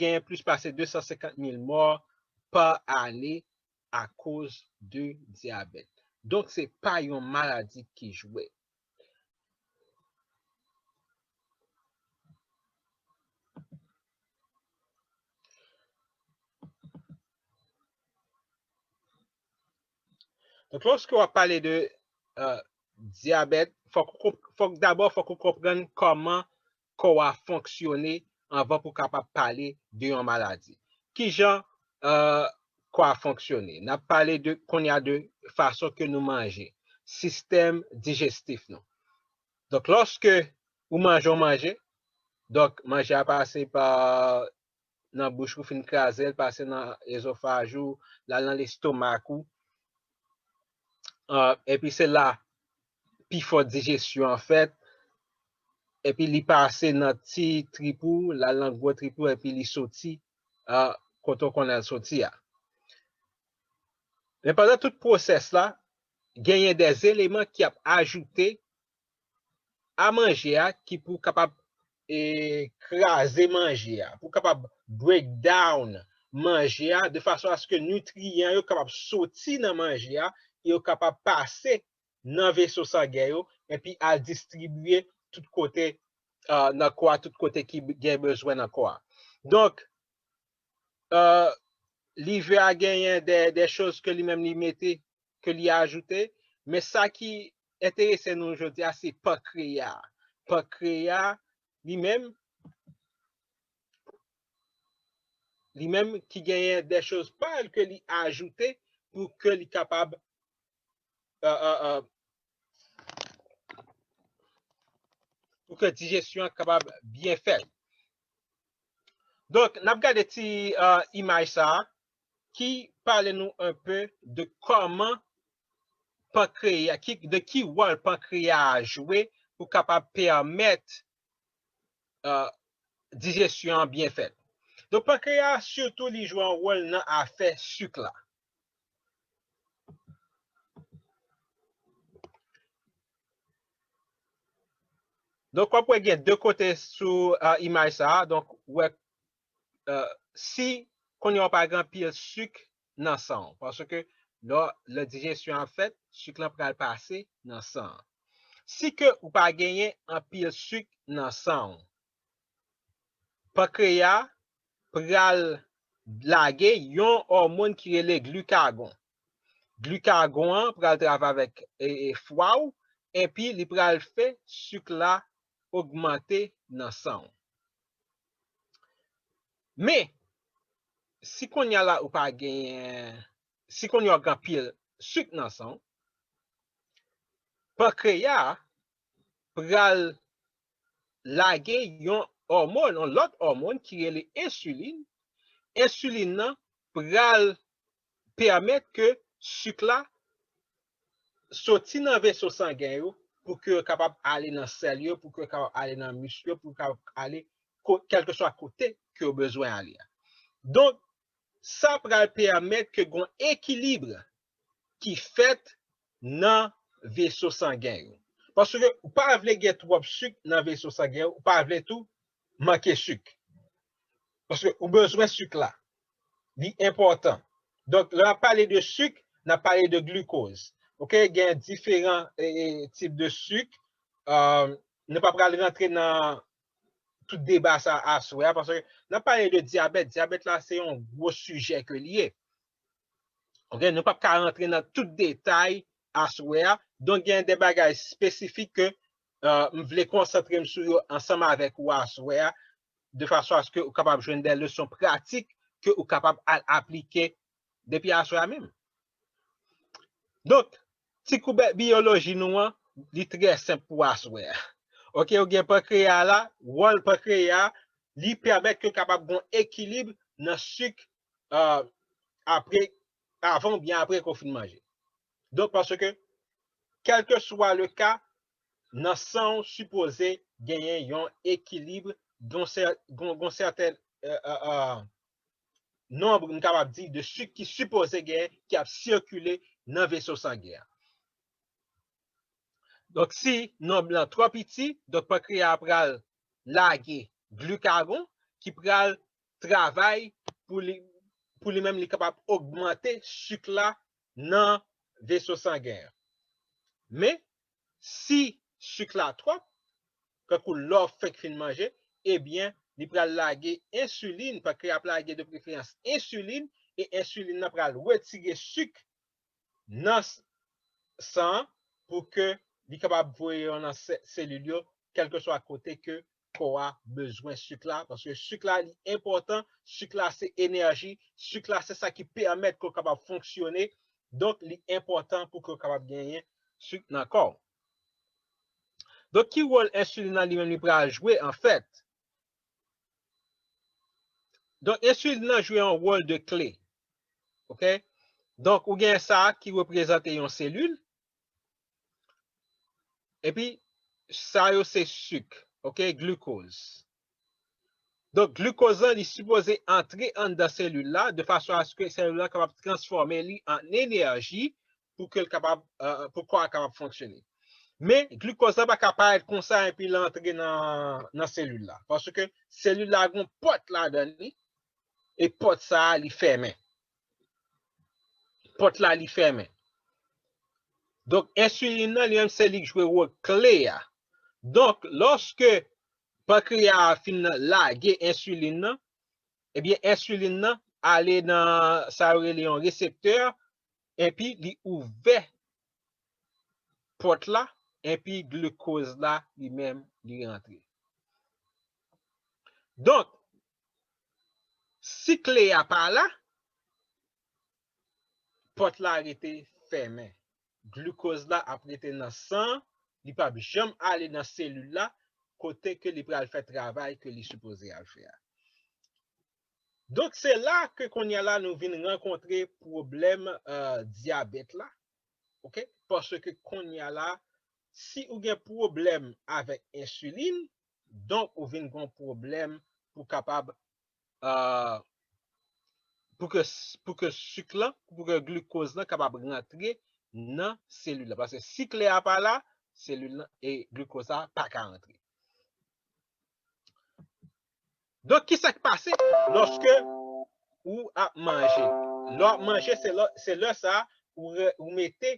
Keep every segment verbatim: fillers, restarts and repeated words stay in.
genyen plis pase de san senkant mil mò pa ane akoz de dyabèt. Donk, se pa yon maladi ki jwe. Donk, lòske w ap pale de, euh, dyabèt, fòk ou konp-, fòk dabò, fòk ou konprann kòman kò a fonksyone anvan pou w kapab pale de yon maladi. Kijan, euh, kò a fonksyone? N ap pale de, kounye a, de fason ke nou manje, sistèm dijestif nou. Donk, lòske ou manje yon manje, donk, manje a pase pa nan bouch ou, fin kraze l, pase nan ezofaj ou, l al nan lestomak ou, euh, epi se la pifò dijesyon an fèt, epi li pase nan ti trip ou, l al nan gwo trip ou, epi li soti, euh, kote w konnen l soti a. Men pandan tout pwosès la, genyen de eleman ki ap ajoute a manje a ki pou kapab, e, kraze manje a, pou kapab break down manje a, de fason aske nitriyan yo kapab soti nan manje a, e yo kapab pase nan veso sangen yo, epi al distribye tout kote, euh, nan kò a, tout kote ki gen bezwen nan kò a. Donk, euh, liver a genyen de, de choz ke li menm li mete, ke li ajoute, men sa ki enterese nou jodi a, se pankreya. Pankreya, li menm, li menm ki genyen de choz pa l ke li ajoute pou ke li kapab, euh, euh, euh, pou ke dijesyon an kapab byen fèt. Donk, n ap gade ti, euh, imaj sa a ki pale nou un peu de kòman pankreya, ki, de ki wòl pankreya a jwe pou kapab pèmèt, euh, dijesyon an byen fèt. Donk, pankreya a, sitou, li jwe yon wòl nan afè sik la. Donk, w ap wè gen de kote sou, euh, imaj sa a. Donk, w wè, euh, si kounye a w pa gen anpil sik nan san w, paske lè, lè dijesyon ap fèt, sik lan pral pase nan san an. Si ke ou pa genyen anpil sik nan san w, pankreya pral lage yon òmòn ki rele glikagon. Glikagon an pral travay avèk, e, e, fwa w, epi li pral fè sik la ogmante nan san w. Men, si kounye a la ou pa genyen, si kounye a w gen anpil sik nan san w, pankreya pral lage yon òmòn, yon lòt òmòn ki rele ensilin. Ensilin nan pral pèmèt ke sik la soti nan veso sangen yo pou ke yo kapab ale nan sèl yo, pou ke yo kapab ale nan misk yo, pou yo kapab ale ko-, kèlkeswa kote ke yo bezwen ale a. Donk, sa pral pèmèt ke gon ekilib ki fèt nan veso sangen yo. Paske ou pa vle gen twòp sik nan veso sangen yo, ou pa vle tou manke sik. Paske ou bezwen sik la. Li enpòtan. Donk, lè n ap pale de sik, n ap pale de glikoz. Oke, gen diferan, e, e, tip de sik. Euh, nou pa pral rantre nan tout deba sa aswè a, paske n ap pale de dyabèt. Dyabèt la, se yon gwo sijè ke li ye. Oke, nou p ap ka rantre nan tout detay aswè a. Donk, gen de bagay espesifik ke, euh, m vle konsantre m sou yo ansanm avèk ou aswè a, de fason aske ou kapab jwenn de leson pratik ke ou kapab al aplike depi aswè a menm. Donk, ti kou biyoloji nou an, li trè senp pou aswè a. Oke, ou gen pankreya la, wòl pankreya, li pèmèt ke kapab gon ekilib nan sik, euh, apre, avan oubyen apre ke w fin manje. Donk, paske, kèlkeswa le ka, nan san w sipoze genyen yon ekilib, gon sè-, gon, gon sèten, euh, euh, euh, nonb, m kapab di, de sik ki sipoze genyen, ki ap sikile nan veso sangen an. Donk, si nonb lan twò piti, donk, pankreya a pral lage glikagon ki pral travay pou li, pou li menm li kapab ogmante sik la nan veso sangen an. Men, si sik la twòp, kankou lè w fèk fin manje, ebyen, li pral lage ensilin, pankreya ap lage de preferans ensilin, e ensilin nan pral retire sik nan s- san an pou ke li kapab voye yo nan se- selil yo, kèlkeswa kote ke kò a bezwen sik la, paske sik la li enpòtan, sik la se enèji, sik la se sa ki pèmèt ke w kapab fonksyone, donk li enpòtan pou ke w kapab genyen sik nan kò w. Donk, ki wòl ensilin nan li menm li pral jwe anfèt? Donk, ensilin nan jwe yon wòl de kle. Oke? Donk, ou gen sa ki reprezante yon selil. Epi, sa yo se sik, oke, glikoz. Donk, glikoz lan, li sipoze antre anndan selil la, de fason aske selil la kapab transfòme li an enèji pou ke l kapab, euh, pou kò a kapab fonksyone. Men, glikoz la pa ka parèt konsa epi l antre nan, nan selil la. Paske selil la gen pòt ladan li, e pòt sa a li fèmen. Pòt la li fèmen. Donk, ensilin nan li menm se li k jwe wòl kle a. Donk, lòske pankreya a fin lage ensilin nan, ebyen, ensilin nan ale nan sa yo rele yon reseptè, epi li ouvè pòt la, epi glikoz la li menm li rantre. Donk, si kle a pa la, pòt la rete fèmen. Glikoz la ap rete nan san, li p ap janm ale nan selil la, kote ke li pral fè travay ke li sipoze al fè a. Donk, se la ke kounye a la nou vin rankontre pwoblèm, euh, dyabèt la. Oke? Paske kounye a la, si ou gen pwoblèm avèk ensilin, donk ou vin gen pwoblèm pou kapab, euh, pou ke, pou ke sik lan, pou ke glikoz lan kapab rantre nan selil la. Paske si kle a pa la, selil lan e glikoz la pa ka rantre. Donk, ki sa k pase lòske ou ap manje? Lè w ap manje, se lè, se lè sa ou, re- ou mete,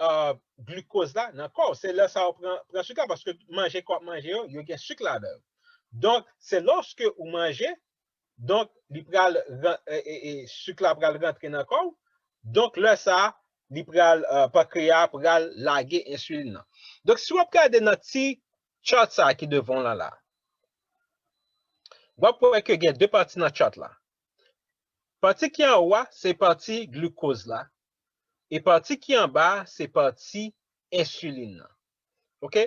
euh, glikoz la nan kò w. Se lè sa ou pran, pran sik la, paske manje ke w ap manje yo, yo gen sik ladan yo. Donk, se lòske ou manje, donk, li pral ran- e, e, e, sik la pral rantre nan kò w. Donk, lè sa a, li pral, euh, pankreya a pral lage ensilin nan. Donk, si w ap gade nan ti chart sa a ki devan w lan la, w ap wè ke gen de pati nan chart la. Pati ki anwo a, se pati glikoz la. E pati ki anba a, se pati ensilin nan. Oke?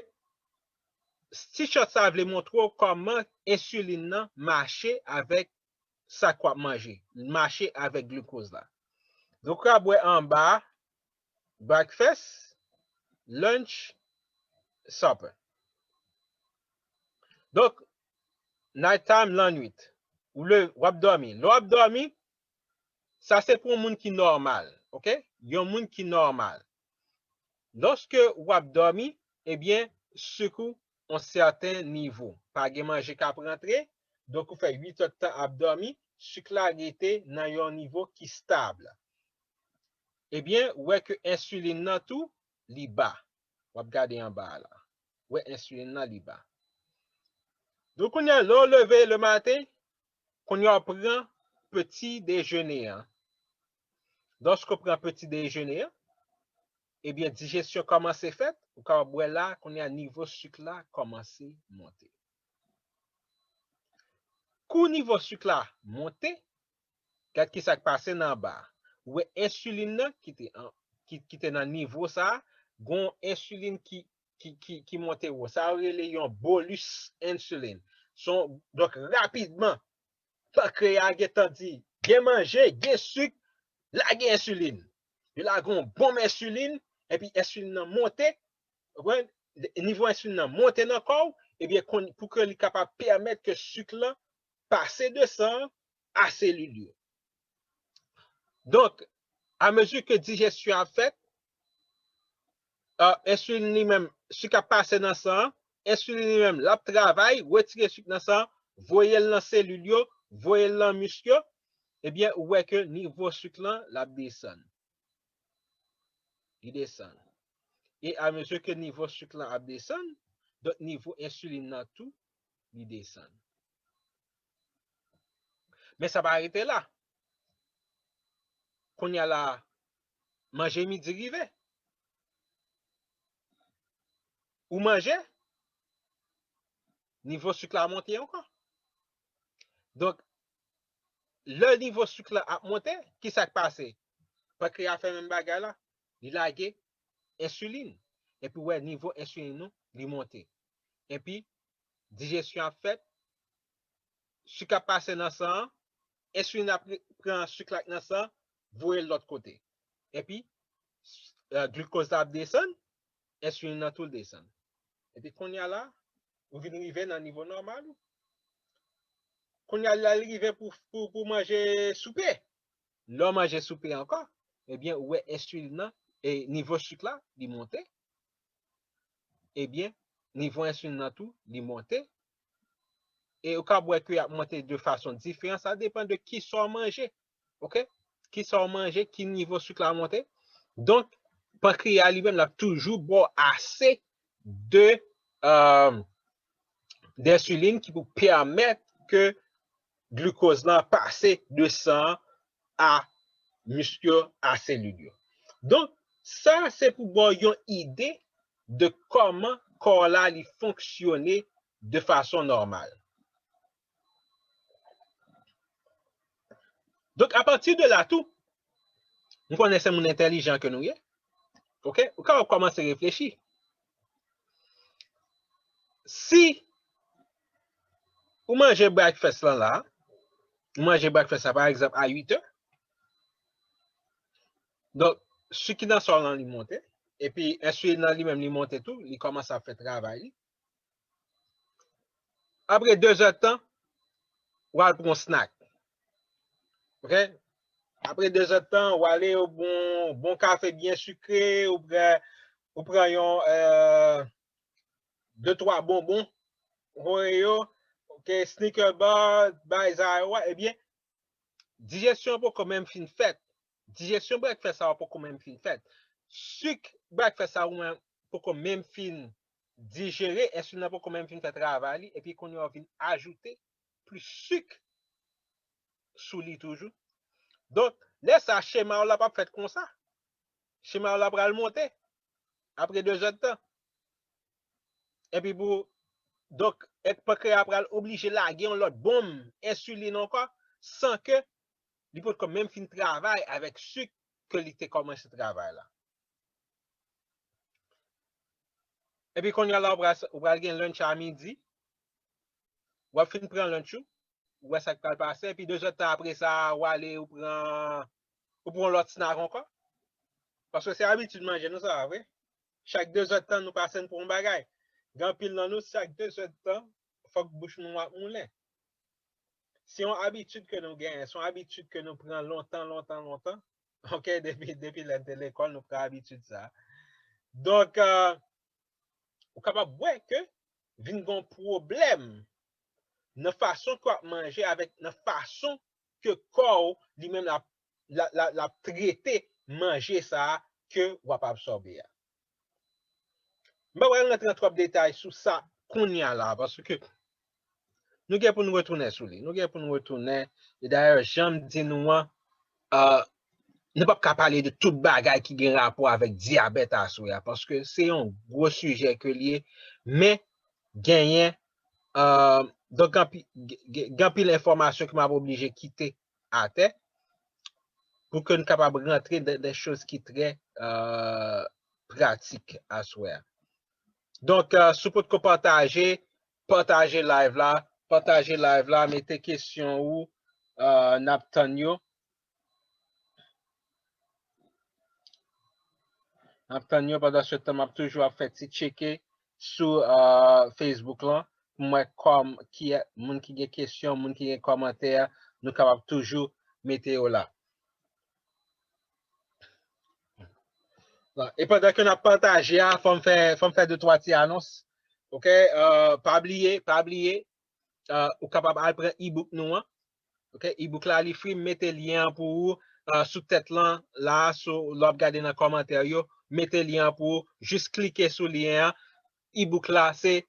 Ti chart sa a vle montre w kòman ensilin nan mache avèk sa k w ap manje, mache avèk glikoz la. Donk, w ap wè anba a, breakfast, lunch, supper. Donk, night time, lannwit. Ou le, w ap dòmi. Lè w ap dòmi, sa se pou yon moun ki nòmal, oke? Yon moun ki nòmal. Lòske w ap dòmi, ebyen, sik ou yon sèten nivo. Pa gen manje k ap rantre, donk ou fè uit èdtan ap dòmi, sik la rete nan yon nivo ki stab. Ebyen, ou wè ke ensilin nan tou, li ba. W ap gade anba a la. Ou wè ensilin nan, li ba. Donk, kounye a, lè w leve le maten, kounye a, w pran peti dejene an. Lòske w pran peti dejene an, ebyen, dijesyon kòmanse fèt, ou kapab wè la, kounye a, nivo sik la kòmanse monte. Kou nivo sik la monte, gad ki sa k pase nan anba a. Ou wè ensilin nan ki te an, ki, ki te nan nivo sa a, gon ensilin ki, ki, ki, ki monte wo. Sa yo rele yon bolus ensilin. Se yon, donk, rapidman, pankreya a gentan di, gen manje, gen sik, lage ensilin. Yo lage yon bonm ensilin, epi ensilin nan monte, w konprann? Nivo ensilin nan monte nan kò w, ebyen, kon- pou ke li kapab pèmèt ke sik lan pase de san an a selil yo. Donk, amezi ke dijesyon ap fèt, euh, ensilin li menm, sik ap pase nan san an, ensilin li menm, l ap travay, retire sik nan san an, voye l nan selil yo, voye l nan misk yo, ebyen, ou wè ke nivo sik lan, l ap desann. Li desann. E amezi ke nivo sik lan ap desann, donk nivo ensilin nan tou, li desann. Men sa pa rete la. Kounye a la, manje midi rive. Ou manje, nivo sik la monte ankò. Donk, lè nivo sik la ap monte, ki sa k pase? Pankreya fè menm bagay la, li lage ensilin. Epi w wè nivo ensilin nou, li monte. Epi, dijesyon ap fèt, sik ap pase nan san an, ensilin ap pri- pran sik la k nan san an, voye l lòt kote. Epi, s- eh, glikoz la ap desann, ensilin nan tou l desann. Epi kounye a la, ou vin rive nan nivo nòmal ou. Kounye a la, li rive pou, pou, pou manje soupe. Lè w manje soupe ankò, ebyen, ou wè ensilin nan, e nivo sik la, li monte. Ebyen, nivo ensilin nan tou, li monte. E ou ka wè ke y ap monte de fason diferan. Sa depann de kisa w manje. Oke? Kisa w manje, ki nivo sik la monte. Donk, pankreya li menm, l ap toujou ba w ase de, euh, ensilin ki pou pèmèt ke glikoz lan pase de san an a misk yo, a selil yo. Donk, sa se pou ba w yon ide de kòman kò la li fonksyone de fason nòmal. Donk, apati de la tou, m konnen se moun entèlijan ke nou ye. Oke? Ou kapab kòmanse reflechi. Si ou manje breakfast lan la, ou manje breakfast la, pa egzanp, a uit è, donk, sik ki nan san w lan, li monte, epi ensilin nan li menm, li monte tou, li kòmanse ap fè travay li. Apre de zè tan, w al pran yon snack. Oke? Apre de zè tan, w ale, ou bon, bon kafe byen sikre, ou pran, ou pran yon, euh, de twa bonbon, Oreo, oke, Snicker bar, bay sa yo a, ebyen, dijesyon an poko menm fin fèt. Dijesyon breakfast sa a poko menm fin fèt. Sik breakfast sa ou menm poko menm fin dijere, ensilin nan poko menm fin fè travay li, epi kounye a w vin ajoute plis sik sou li toujou. Donk, lè sa, chema w la p ap fèt konsa. Chema w la pral monte apre de zè tan. Epi pou, donk, et pankreya a pral oblije lage yon lòt bonm ensilin ankò, san ke li potko menm fin travay avèk sik ke li te kòmanse travay la. Epi kounye a la, ou pral, ou pral gen lunch a midi. W ap fin pran lunch ou, ou wè sa k pral pase, epi de zè tan apre sa, ou ale, ou pran, ou pran lòt snack ankò. Paske se abitid manje nou sa, vre. Chak de zè tan, nou pase n pran yon bagay. Gen anpil nan nou, chak de zè tan, fòk bouch nou ap moulen. Se yon abitid ke nou genyen, se yon abitid ke nou pran lontan, lontan, lontan. Oke, depi, depi lè n te lekòl, nou pran abitid sa. Donk, euh, ou kapab wè ke vin gen yon pwoblèm nan fason ke w ap manje avèk nan fason ke kò w li menm l ap, l ap, l ap, l ap trete manje sa a ke w ap absòbe a. M pa pral rantre nan twòp detay sou sa kounye a la, paske nou gen pou n retounen sou li. Nou gen pou n retounen. E dayè, jan m di nou an, euh, nou p ap ka pale de tout bagay ki gen rapò avèk dyabèt aswè a, paske se yon gwo sijè ke l ye, men genyen, euh, donk, gen anpi-, gen, gen anpil enfòmasyon ke m ap oblije kite atè pou ke n kapab rantre nan de choz ki trè, euh, pratik aswè a. Donk, euh, si w potko pataje, pataje live la, pataje live la, mete kesyon ou, euh, n ap tann yo. N ap tann yo pandan se tan, m ap toujou ap fè ti tcheke sou, euh, Facebook lan, pou m wè kòm, ki, moun ki gen kesyon, moun ki gen kòmantè, nou kapab toujou mete yo la. Bon, e pandan ke n ap pataje a, fò m fè, fò m fè de twa ti anons. Oke? Euh, pa bliye, pa bliye, euh, ou kapab al pran e-book nou an. Ok, ebook la li free, m mete lyen an pou ou uh, sou tèt lan la, sou lè w ap gade nan kòmantè yo, mete lyen an pou ou, jis klike sou lyen an. Ebook la se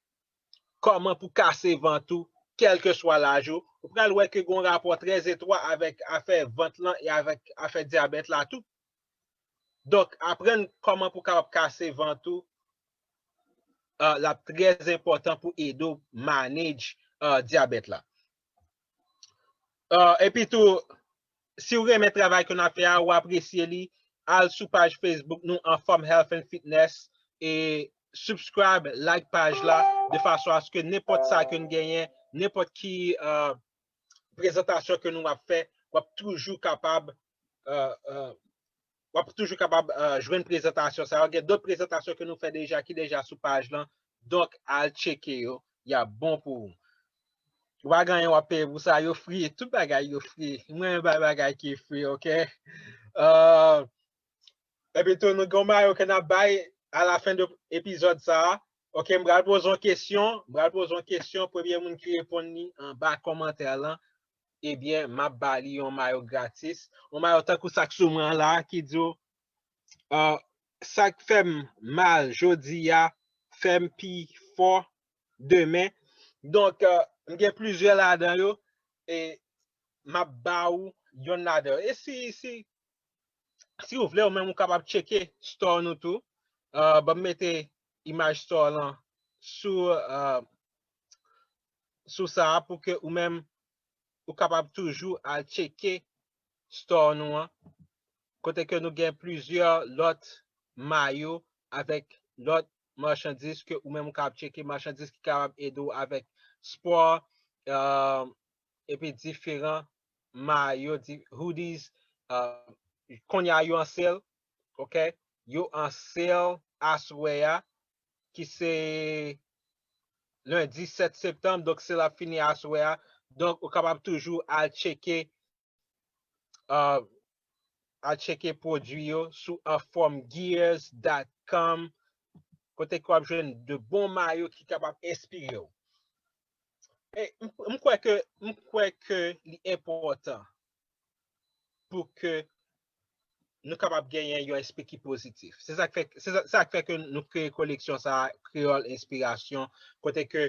kòman pou kase vant ou, kèlkeswa laj ou. Ou pral wè ke gen yon rapò trè etwa avèk afè vant lan e avèk afè dyabèt la tou. Donk, aprann kòman pou kapab kase vant ou, uh, l ap trè enpòtan pou ede w manage uh, dyabèt la. Uh, epi tou, si w renmen travay ke n ap fè a, ou apresye li, al sou paj Facebook nou Anfòm Health and Fitness e subscribe, like paj la de fason aske nenpòt sa ke n genyen, nenpòt ki uh, prezantasyon ke nou ap fè, w ap toujou kapab uh, uh, w ap toujou kapab uh, jwenn prezantasyon sa yo. Gen dòt prezantasyon ke nou fè deja ki deja sou paj lan. Donk, al tcheke yo. Y ap bon pou ou. Ou pa gen anyen w ap peye pou sa. Yo fri. Tout bagay yo fri. Mwen renmen bay bagay ki fri, ok? Uh, epi tou, nou gen yon mayo ke n ap bay a la fen de epizòd sa a. Ok, m pral poze yon kesyon. M pral poze yon kesyon. Premye moun ki reponn li anba kòmantè lan, ebyen, m ap ba li yon mayo gratis. Yon mayo tankou sa k sou mwen an la, ki di w, uh, sa k fè m mal jodi a, fè m pi fò demen. Donk, uh, m gen plizyè ladan yo, e m ap ba ou yonn ladan yo. E si, si, si w vle, ou menm ou kapab tcheke store nou tou. Uh, ban m mete imaj store lan sou, uh, sou sa a pou ke ou menm ou kapab toujou al tcheke store nou an. Kote ke nou gen plizyè lòt mayo avèk lòt machandiz ke ou menm ou kapab tcheke, machandiz ki kapab ede w avèk spò, uh, epi diferan mayo, di, hoodies, uh, kounye a yo an sale, ok? Yo an sale aswè a, ki se lendi sèt septanm, donk sale la ap fini aswè a. Donk, ou kapab toujou al tcheke, uh, al tcheke pwodui yo sou anfòm gears dot com, kote ke w ap jwenn de bon mayo ki kapab enspire w. E m, m kwè ke, m kwè ke li enpòtan pou ke nou kapab genyen yon espri ki pozitif. Se sa k fè, se sa, sa k fè ke nou kreye koleksyon sa a, Kreyòl Enspirasyon, kote ke,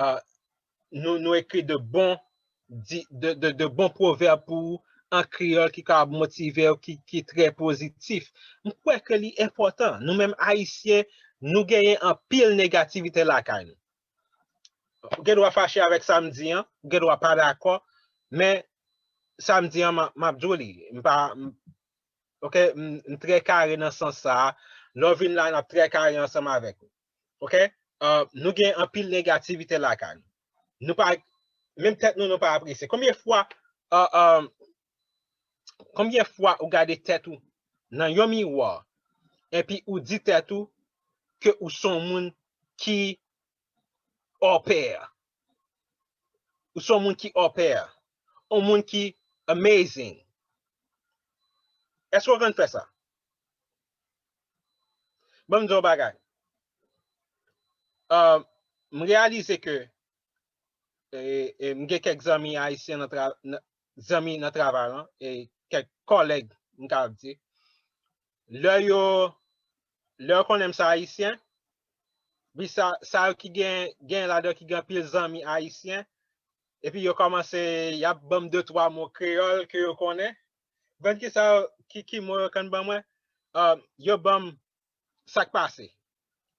uh, nou, nou ekri de bon, di, de, de, de bon pwovèb pou ou an kreyòl ki kapab motive w, ki, ki trè pozitif. M kwè ke li enpòtan. Nou menm Ayisyen, nou genyen anpil negativite lakay nou. Ou gen dwa fache avèk sa m di an, ou gen dwa pa dakò, men sa m di an, m a, m ap di w li. M pa, m, ok, m, m trè kare nan sans sa a. Lè w vin la, n ap trè kare ansanm avèk ou. Ok? Uh, nou gen anpil negativite lakay nou. Nou pa, menm tèt nou, nou pa apresye. Konbyen fwa, uh, uh, konbyen fwa ou gade tèt ou nan yon miwa, epi ou di tèt ou ke ou se yon moun ki hors pair. Ou se yon moun ki hors pair. Yon moun ki amazing. Èske w konn fè sa? Ban m di w yon bagay. Uh, m reyalize ke e, e, m gen kèk zanmi ayisyen nan tra, nan, zanmi nan travay lan, e kèk kòlèg, m kapab di. Lè yo, lè yo konnen m se ayisyen, pi sa, sa yo ki gen, gen ladan ki gen anpil zanmi ayisyen, epi yo kòmanse, y ap ban m de twa mo kreyòl ke yo konnen. Konn ki sa, ki, ki mo yo konn ban mwen? Uh, yo ban m sa k pase.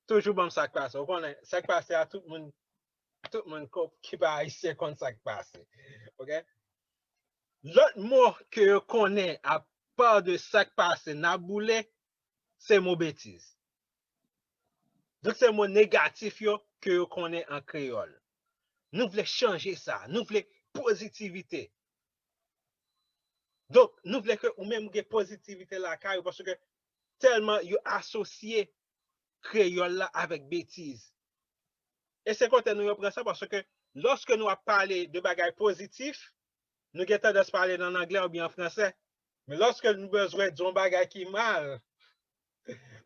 Toujou ban m sa k pase. Ou konnen, sa k pase a, tout moun, tout moun ki pa ayisyen konn sa k pase. Ok? Lòt mo ke yo konnen, apa de sa k pase, n ap boule, se mo betiz. Donk, se mo negatif yo ke yo konnen an kreyòl. Nou vle chanje sa. Nou vle pozitivite. Donk, nou vle ke ou menm ou gen pozitivite lakay ou, paske tèlman yo asosye kreyòl la avèk betiz. E se kote nou yo pran sa, paske lòske nou ap pale de bagay pozitif, nou gen tandans pale nan anglè oubyen an fransè. Men lòske nou bezwen di yon bagay ki mal,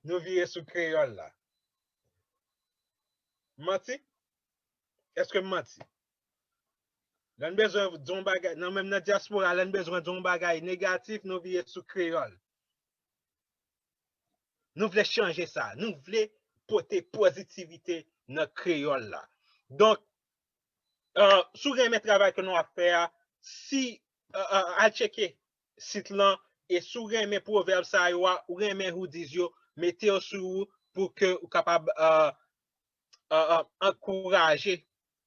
nou vire sou kreyòl la. Manti? Èske m manti? Lè n bezwen di yon bagay, nan menm nan dyaspora, lè n bezwen di yon bagay negatif, nou vire sou kreyòl. Nou vle chanje sa. Nou vle pote pozitivite nan kreyòl la. Donk, uh, si w renmen travay ke nou ap fè a, si, uh, uh, al tcheke sit lan, e si w renmen pwovèb sa yo a, ou renmen hoodies yo, mete yo sou ou pou ke ou kapab uh, uh, uh, ankouraje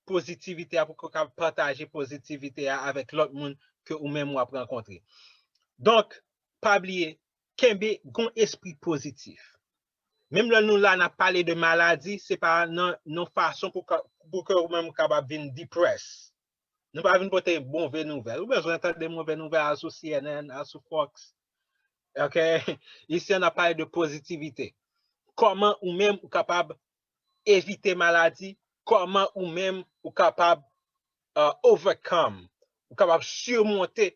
pozitivite a, pou ke w kapab pataje pozitivite a avèk lòt moun ke ou menm w ap rankontre. Donk, pa bliye, kenbe gon espri pozitif. Menm lè nou la, n ap pale de maladi, se pa nan yon fason pou, pou ke ou menm ou kapab vin depressed. Nou pa vin pote move nouvèl. Ou bezwen tande move nouvèl, al sou C N N, al sou Fox. Ok? Isi, n ap pale de pozitivite. Kòman ou menm ou kapab evite maladi? Kòman ou menm ou kapab uh, overcome? Ou kapab simonte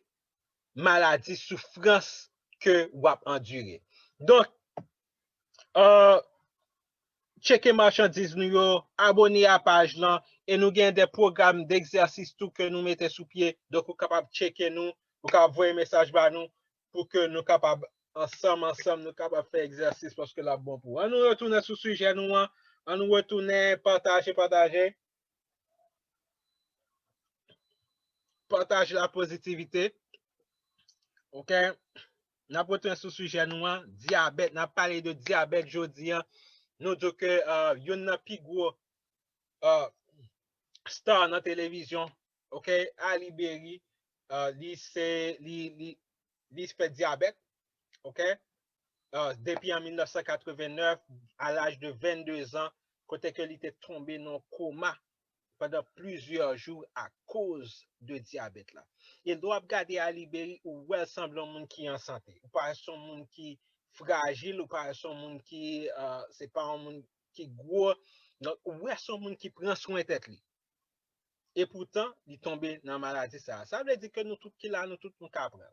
maladi, soufrans ke w ap andire. Donk, uh, tcheke machandiz nou yo, abone a paj lan, e nou gen de pwogram degzèsis tou ke nou mete sou pye. Donk, ou kapab tcheke nou, ou kapab voye mesaj ba nou pou ke nou kapab ansanm, ansanm, nou kapab fè egzèsis paske l ap bon pou ou. An nou retounen sou sijè nou an, an nou retounen pataje, pataje. Pataje la pozitivite. Ok? N ap retounen sou sijè nou an, dyabèt. N ap pale de dyabèt jodi an. Nou di ke uh, youn nan pi gwo uh, star nan televizyon, ok, Halle Berry, uh, li se, li, li, li fè dyabèt, ok, uh, depi an mil nèf san katreven nèf, a laj de vennde zan, kote ke li te tonbe nan koma pandan plizyè jou akoz de dyabèt la. E lè w ap gade Halle Berry, ou wè l sanble yon moun ki an sante. Ou pa wè se yon moun ki frajil, ou pa wè se yon moun ki, uh, se pa yon moun ki gwo. Donk, ou wè se yon moun ki pran swen tèt li. E poutan, li tonbe nan maladi sa. Sa vle di ke nou tout ki la, nou tout nou ka pran.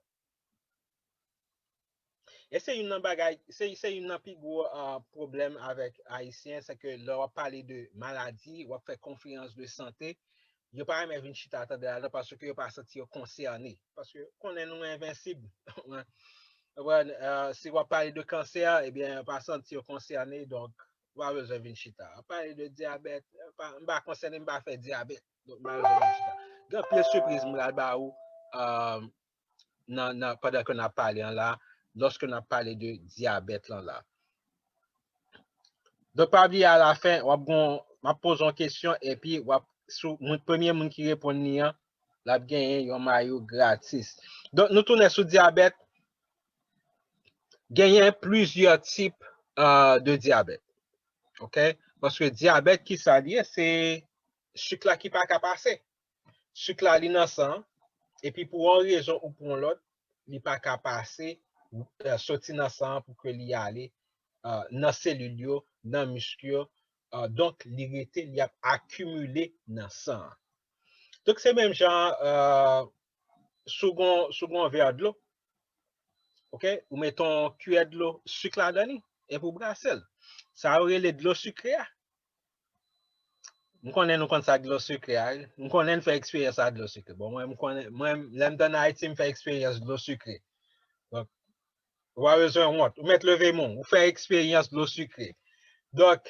E se youn nan bagay, se, se youn nan pi gwo uh, pwoblèm avèk Ayisyen, se ke lè w ap pale de maladi, w ap fè konferans de sante, yo pa renmen vin chita tande ladan paske yo pa santi yo konsène. Paske konnen nou envensib. Konprann? Uh, si w ap pale de kansè, ebyen, yo pa santi yo konsène, donk, ou pa bezwen vin chita. W ap pale de dyabèt, m pa konsène, m pa fè dyabèt. Donk, m pa bezwen vin chita. Gen anpil sipriz m pral ba ou. Uh, nan, nan, pandan ke n ap pale an la, lòske n ap pale de dyabèt lan la. Donk, pa bliye alafen, w ap gon, m ap poze yon kesyon, epi w ap, sou, moun, premye moun ki reponn li an, l ap genyen yon mayo gratis. Donk, nou tounen sou dyabèt. Genyen plizyè tip uh, de dyabèt. Ok? Paske dyabèt, ki sa li ye? Se sik la ki pa ka pase. Sik la li nan san an, epi pou yon rezon ou pou yon lòt, li pa ka pase, soti nan san an pou ke li ale nan selil yo, nan misk yo. Donk, li rete, li ap akimile nan san an. Donk, se menm jan si w gon vè dlo, ok, ou mete yon kiyè dlo sik ladan li, epi w brase l. Sa yo rele dlo sikre a. M konnen nou konn sa dlo sikre a, wi. M konnen n fè eksperyans a dlo sikre. Bon, mwen, m konnen, mwen, lè m t ann Ayiti, m fè eksperyans dlo sikre. Donk, ou pa bezwen wont. Ou mèt leve men w, ou fè eksperyans dlo sikre. Donk,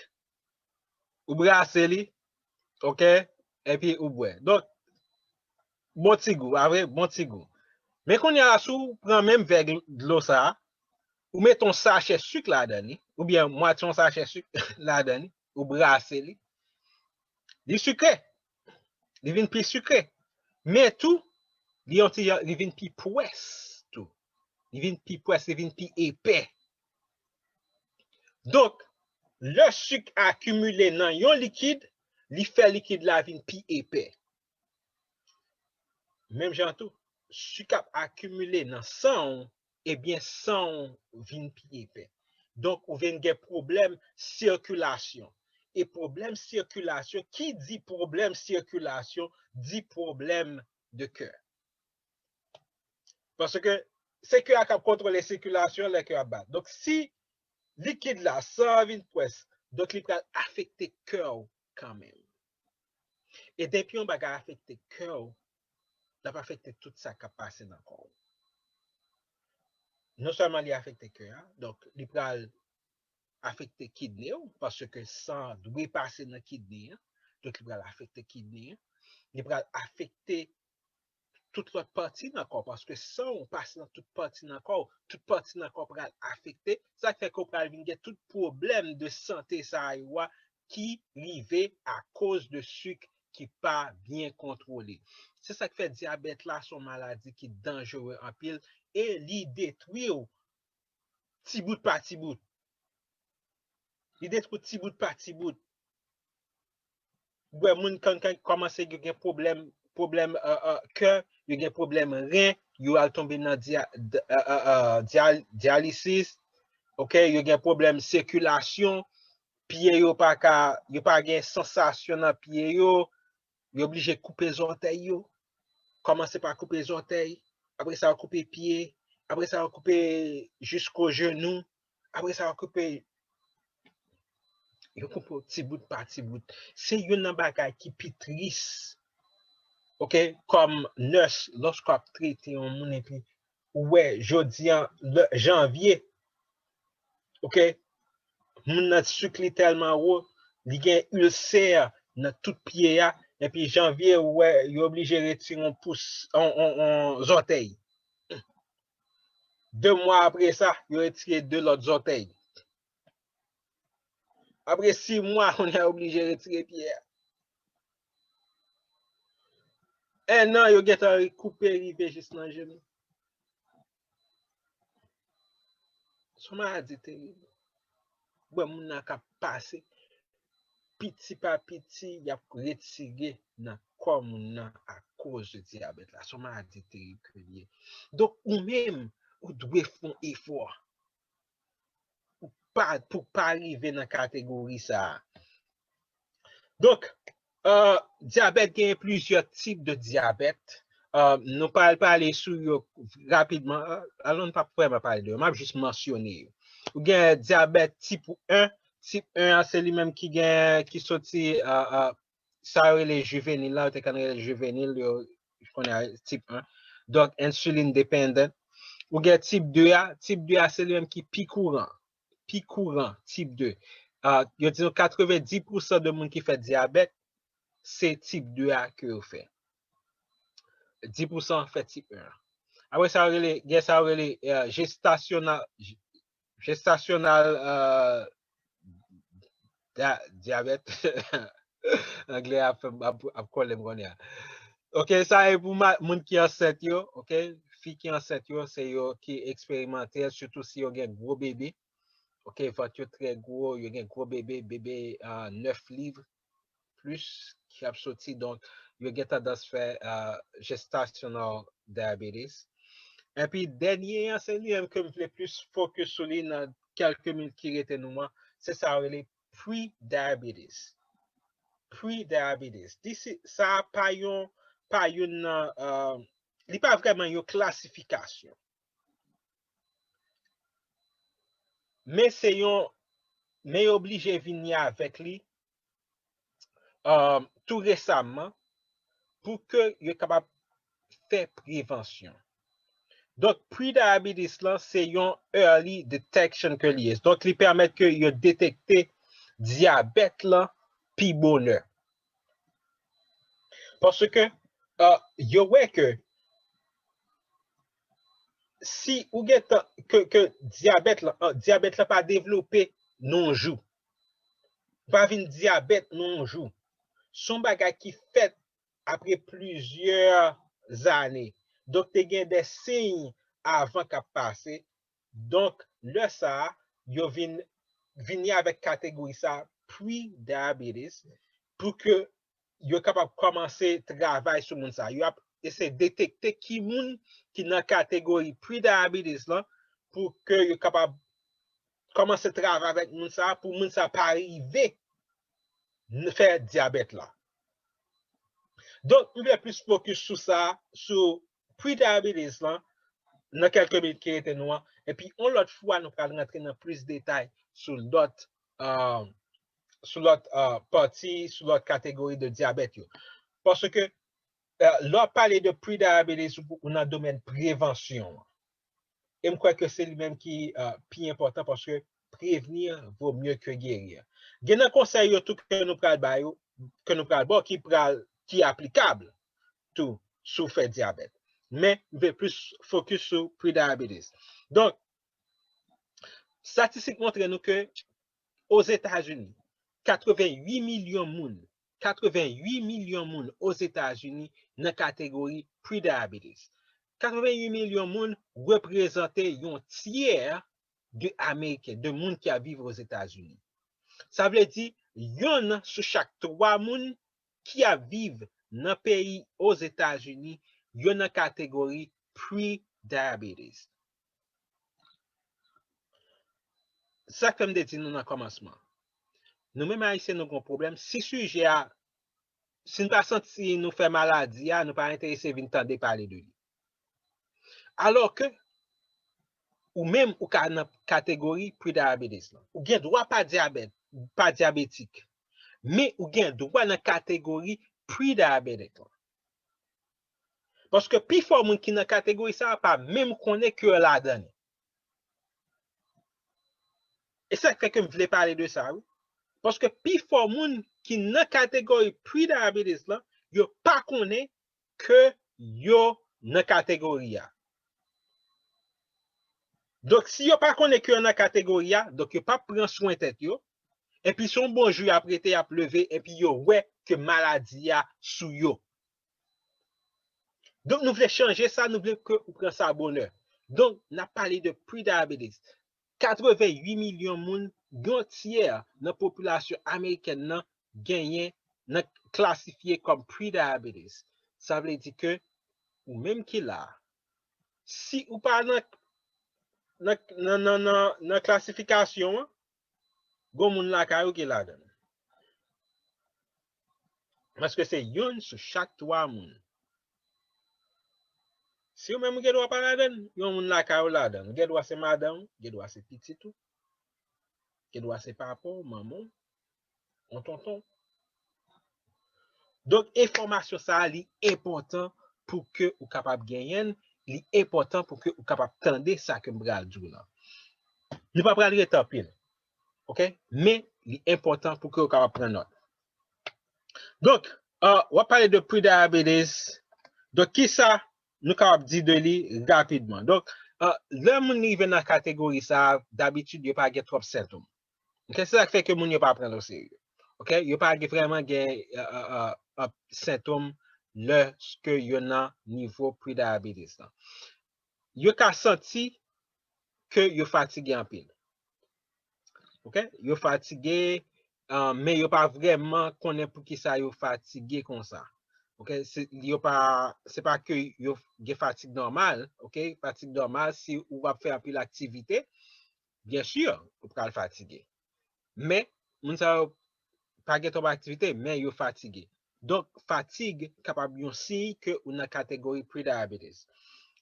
ou brase li, ok, epi ou bwè. Donk, bon ti gou, pa vre? Bon ti gou. Men kounye a, si w pran menm vè dlo sa a, ou mete yon sachè sik ladan li, oubyen mwatye yon sachè sik ladan li, ou brase li, li sikre. Li vin pi sikre. Men tou, li yon ti jan, li vin pi pwès tou. Li vin pi pwès, li vin pi epè. Donk, lè sik akimile nan yon likid, li fè likid la vin pi epè. Menm jan tou, sik ap akimile nan san w, ebyen, san w vin pi epè. Donk, ou vin gen pwoblèm sikilasyon. E pwoblèm sikilasyon, ki di pwoblèm sikilasyon, di pwoblèm de kè. Paske se kè a k ap kontwole sikilasyon lè kè a ap bat. Donk, si likid la, san an vin pwès, donk li pral afekte kè w kanmenm. E depi yon bagay afekte kè w, l ap afekte tout sa k ap pase nan kò w. Non sèlman li afekte kè a, donk li pral afekte kidne w, paske san dwe pase nan kidne an, donk li pral afekte kidne an, li pral afekte tout lòt pati nan kò, paske san w pase nan tout pati nan kò, tout pati nan kò pral afekte, sa k fè ke w pral vin gen tout pwoblèm de sante sa yo a ki rive akoz de sik ki pa byen kontwole. Se sa k fè dyabèt la se yon maladi ki danjere anpil e li detwi w ti bout pa ti bout. Li detwi w ti bout pa ti bout. Ou wè moun kan, kan kòmanse gen, gen pwoblèm, pwoblèm kè, yo gen pwoblèm ren, yo al tonbe nan dyalisis, ok, yo gen pwoblèm sikilasyon, pye yo pa ka, yo pa gen sansasyon nan pye yo, yo oblije koupe zòtèy yo, kòmanse pa koupe zòtèy, apre sa yo koupe pye, apre sa yo koupe jisko jenou, apre sa yo koupe, yo koupe w ti bout pa ti bout. Se youn nan bagay ki pi tris, ok, kòm nurse, lòske w ap trete yon moun epi ou wè jodi an, janvye, ok, moun nan sik li tèlman wo, li gen ilsè nan tout pye a, epi janvye ou wè yo oblije retire yon pous, yon, yon, yon zòtèy. De mwa apre sa, yo retire de lòt zòtèy. Apre sis mwa, kounye a oblije retire pye a. En an, yo gentan koupe rive jis nan jenou. Se yon maladi terib. Ou wè moun nan k ap pase, piti pa piti, y ap retire nan kò moun nan akoz de dyabèt la. Se yon maladi terib ke li ye. Donk, ou menm, ou dwe fè yon efò pou pa, pou pa rive nan kategori sa a. Donk, euh, dyabèt, gen plizyè tip de dyabèt. Euh, nou pral pale sou yo rapidman. Euh, alò, nou p ap vrèman pale de yo. M ap jis mansyone yo. Ou gen dyabèt tip en. Tip en an, se li menm ki gen, ki soti, euh, euh, sa yo rele jivenil la, yo te konn rele jivenil, yo konnen tip en. Donk, insulin dependent. Ou gen tip de a, tip de a, se li menm ki pi kouran. Pi kouran, tip de. Ah, yo di nou katrevenndis pousan de moun ki fè dyabèt, se tip de a ke yo fè. Dis pousan fè tip en an. Apre sa, yo rele, gen sa yo rele, euh, jestasyonal, jestasyonal, euh, dya-, dyabèt. Anglè ap, ap, ap kòlè m kounye a. Ok, sa e pou ma-, moun ki ansent yo, ok? Fi ki ansent yo, se yo ki eksperimante l, sitou si yo gen gwo bebe. Ok, vant yo trè gwo, yo gen gwo bebe, bebe, ah, nèf liv plis ki ap soti, donk yo gen tandans fè, ah, gestational diabetes. Epi dènye an, se li menm ke m vle plis focus sou li nan kèlke minit ki rete nou an, se sa yo rele pre-diabetes. Pre-diabetes. This is, sa pa yon, pa youn nan, euh, li pa vrèman yon klasifikasyon. Men se yon, men yo oblije vini avèk li, euh, tou resaman pou ke yo kapab fè prevansyon. Donk, pre-diabetes lan, se yon early detection ke li ye. Donk, li pèmèt ke yo detekte dyabèt lan pi bonè. Paske, euh, yo wè ke si ou gen tan, ke, ke dyabèt lan, euh, dyabèt lan pa devlope nan yon jou. Pa vin dyabèt nan yon jou. Se yon bagay ki fèt apre plizyè zane. Donk, te gen de siy avan k ap pase. Donk, lè sa a, yo vin, vini avèk kategori sa a, pre-diabetes, pou ke yo kapab kòmanse travay sou moun sa a. Yo ap eseye detekte ki moun ki nan kategori pre-diabetes lan, pou ke yo kapab kòmanse travay avèk moun sa a, pou moun sa a pa rive n-, fè dyabèt la. Donk, m vle plis focus sou sa, sou pre-diabetes lan, nan kèlke minit ki rete nou an. Epi, yon lòt fwa, nou pral rantre nan plis detay sou lòt, euh, sou lòt, euh, pati, sou lòt kategori de dyabèt yo. Paske, lè w ap pale de pre-diabetes, ou, ou nan domèn prevansyon an. E m kwè ke se li menm ki uh, pi enpòtan paske prévenir vaut mieux que guérir. Gen nan konsèy yo tou ke nou pral ba yo, ke nou pral ba w ki pral ki aplikab tou si w fè dyabèt. Men m vle plis fokis sou pre-diabetes. Donk, estatistik montre nou ke Ozetazini, katrevenn uit milyon moun, katrevenn uit milyon moun Ozetazini nan kategori pre-diabetes. Katrevenn uit milyon moun reprezante yon tyè de Ameriken, de moun ki ap viv Ozetazini. Sa vle di, yonn sou chak twa moun ki ap viv nan peyi Ozetazini, yo nan kategori pre-diabetes. Sa k fè m te di nou nan kòmansman. Nou menm Ayisyen, nou gon pwoblèm. Si sijè a, si n pa santi nou fè maladi a, nou pa enterese vin tande pale de li. Alò ke, ou menm, ou ka nan kategori pre-diabetes lan. Ou gen dwa pa dyabèt, pa dyabetik. Men ou gen dwa nan kategori pre-diabetic lan. Paske pifò moun ki nan kategori sa a pa menm konnen ke yo ladan li. E sa k fè ke m vle pale de sa, wi. Paske pifò moun ki nan kategori pre-diabetes lan, yo pa konnen ke yo nan kategori a. Donk, si yo pa konnen ke yo nan kategori a, donk yo p ap pran swen tèt yo. Epi se yon bon jou y ap rete, y ap leve, epi yo wè ke maladi a sou yo. Donk, nou vle chanje sa, nou vle ke ou pran sa bonè. Donk, n ap pale de pre-diabetes. Katrevenn uit milyon moun, yon tyè nan popilasyon amerikèn nan, genyen, nan klasifye kòm pre-diabetes. Sa vle di ke ou menm ki la, si ou pa nan, nan, nan, nan, nan, nan klasifikasyon an, gon moun lakay ou ki ladan l. Paske se youn sou chak twa moun. Si ou menm ou gen dwa pa ladan l, yon moun lakay ou ladan l. Ou gen dwa se madanm ou, gen dwa se pitit ou, gen dwa se papa w, manman w, yon tonton. Donk, enfòmasyon sa a, li enpòtan pou ke ou kapab genyen l, li enpòtan pou ke ou kapab tande sa ke m pral di w lan. Nou pa pral rete anpil, oke? Men, li enpòtan pou ke ou kapab pran nòt. Donk, uh, w ap pale de pre-diabetes. Donk, kisa nou kapab di de li rapidman? Donk, uh, lè moun rive nan kategori sa a, dabitid, yo pa gen twòp sentòm. Ok, se sa k fè ke moun yo pa pran l o serye. Ok, yo pa gen, vrèman gen uh, uh, uh, uh, sentòm lèske yo nan nivo pre-diabetes lan. Yo ka santi ke yo fatige anpil. Ok, yo fatige, uh, men yo pa vrèman konnen poukisa yo fatige konsa. Ok, se, yo pa, se pa ke yo gen fatig nòmal, ok, fatig nòmal, si ou ap fè anpil aktivite, byen si, ou pral fatige. Men, moun sa yo pa gen twòp aktivite, men yo fatige. Donk, fatig kapab yon siy ke ou nan kategori pre-diabetes.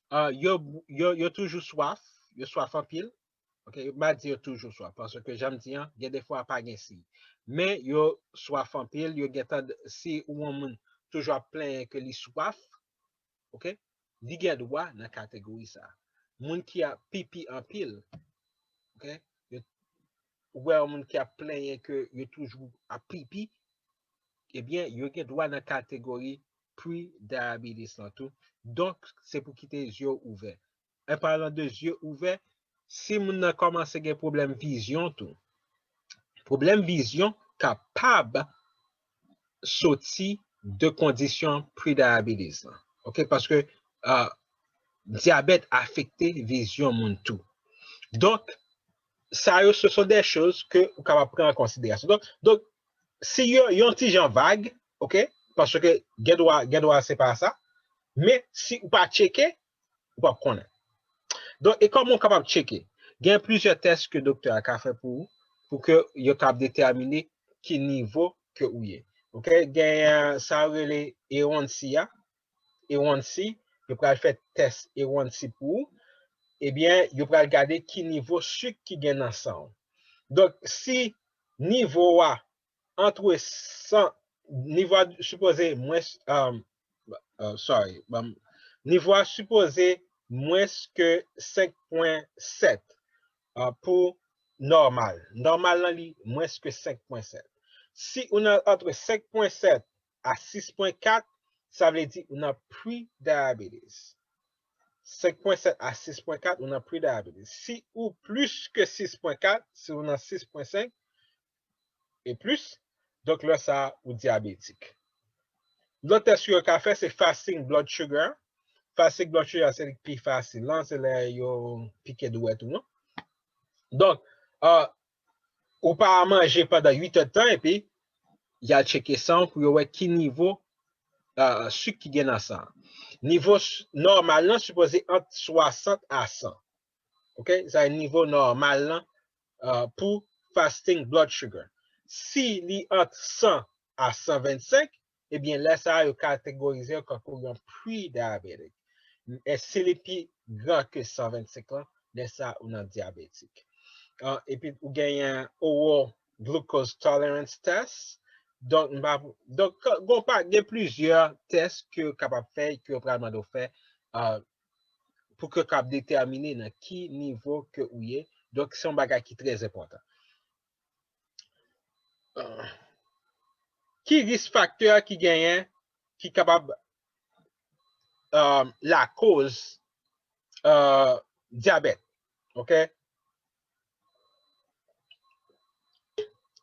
Uh, yo, yo, yo toujou swaf, yo swaf anpil. Ok, yo pa di yo toujou swaf, paske jan m di an, gen de fwa pa gen siy. Men yo swaf anpil, yo gentan, si ou yon moun toujou ap plenyen ke li swaf, ok, li gen dwa nan kategori sa. Moun ki ap pipi anpil, ok, yo, ou wè yon moun ki ap plenyen ke yo toujou ap pipi, ebyen, yo gen dwa nan kategori pre-diabetes lan tou. Donk, se pou kite zye w ouvè. En parlant de zye ouvè, si moun nan kòmanse gen pwoblèm vizyon tou, pwoblèm vizyon kapab soti de kondisyon pre-diabetes lan. Ok, paske uh, dyabèt afekte vizyon moun tou. Donk, sa yo, ce sont des choses que ou kapab pran an konsiderasyon. Donk, donk si yo yon ti jan vag, ok, paske gen dwa, gen dwa se pa sa, men si ou pa tcheke, ou p ap konnen. Donk, e kòman ou kapab tcheke? Gen plizyè tès ke doktè a ka fè pou ou, pou ke yo kapab detèmine ki nivo ke ou ye. Ok, gen uh, sa yo rele A one C a, A one C, yo pral fè tès A one C pou ou, ebyen, yo pral gade ki nivo sik ki gen nan san w. Donk, si nivo a antre san, nivo a sipoze mwens, um, uh, sorry, bon, nivo a sipoze mwens ke senk pwen sèt uh, pou nòmal. Nòmal lan li mwens ke senk pwen sèt. Si ou nan antre senk pwen sèt a sis pwen kat, sa vle di ou nan pre-diabetes. Senk pwen sèt a sis pwen kat, ou nan pre-diabetes. Si ou plis ke sis pwen kat, si ou nan sis pwen senk e plis, donk lè sa a ou dyabetik. Lòt tès yo ka fè se fasting blood sugar. Fasting blood sugar se li ki pi fasil lan, se lè yo pike dwèt ou an. Donk, uh, ou pa manje pandan uit èdtan epi y al tcheke san w pou yo wè ki nivo uh, sik ki gen nan san. Nivo nòmal lan sipoze ant swasant a san. Ok? Sa e nivo nòmal lan uh, pou fasting blood sugar. Si li ant san a san vennsenk, ebyen lè sa a yo kategorize w kankou yon pre-diabetic. E si li pi gran ke san vennsenk lan, lè sa a ou nan dyabetik. Uh, epi ou genyen oral glucose tolerance test. Donk, donk gon pa gen plizyè tès ke yo kapab fè, ke yo pral mande w fè uh, pou ke yo kapab detèmine nan ki nivo ke ou ye. Donk, se yon bagay ki trè enpòtan. Uh, ki risk faktè ki genyen ki kapab uh, lakoz uh, dyabèt? Ok?